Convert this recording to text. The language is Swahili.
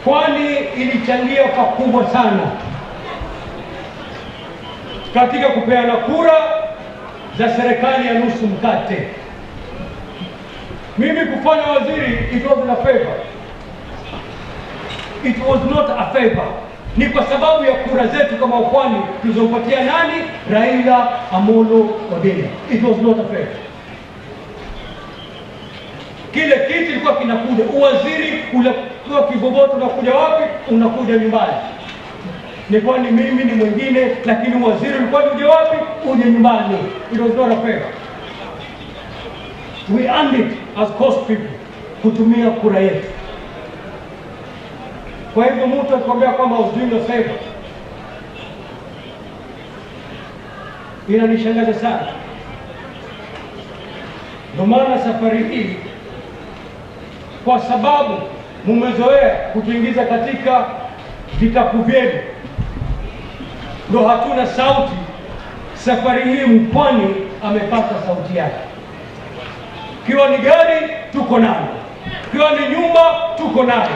Pwani ilichangia pakubwa sana katika kupeana kura za serikali ya nusu mkate. Mimi kufanya waziri, it wasn't a favor. It was not a favor. Ni kwa sababu ya kura zetu kama Pwani tulizompatia nani? Raila Amolo Odinga. It was not a favor. Kile kiti ilikuwa kinakuja, uwaziri ulikuwa kiboboto, unakuja wapi? Unakuja nyumbani. Ni kwani mimi ni mwingine, lakini uwaziri ulikuwa uje wapi? Uje nyumbani. It was not a favor. We earned it as Coast people kutumia kura yetu. Kwa hivyo mtu akikwambia kwamba I was doing a favor, inanishangaza sana. Ndio maana safari hii, kwa sababu mumezoea kutuingiza katika vikapu vyenu, ndo hatuna sauti. Safari hii Mpwani amepata sauti yake. Kiwa ni gari tuko nayo, kiwa ni nyumba tuko nayo,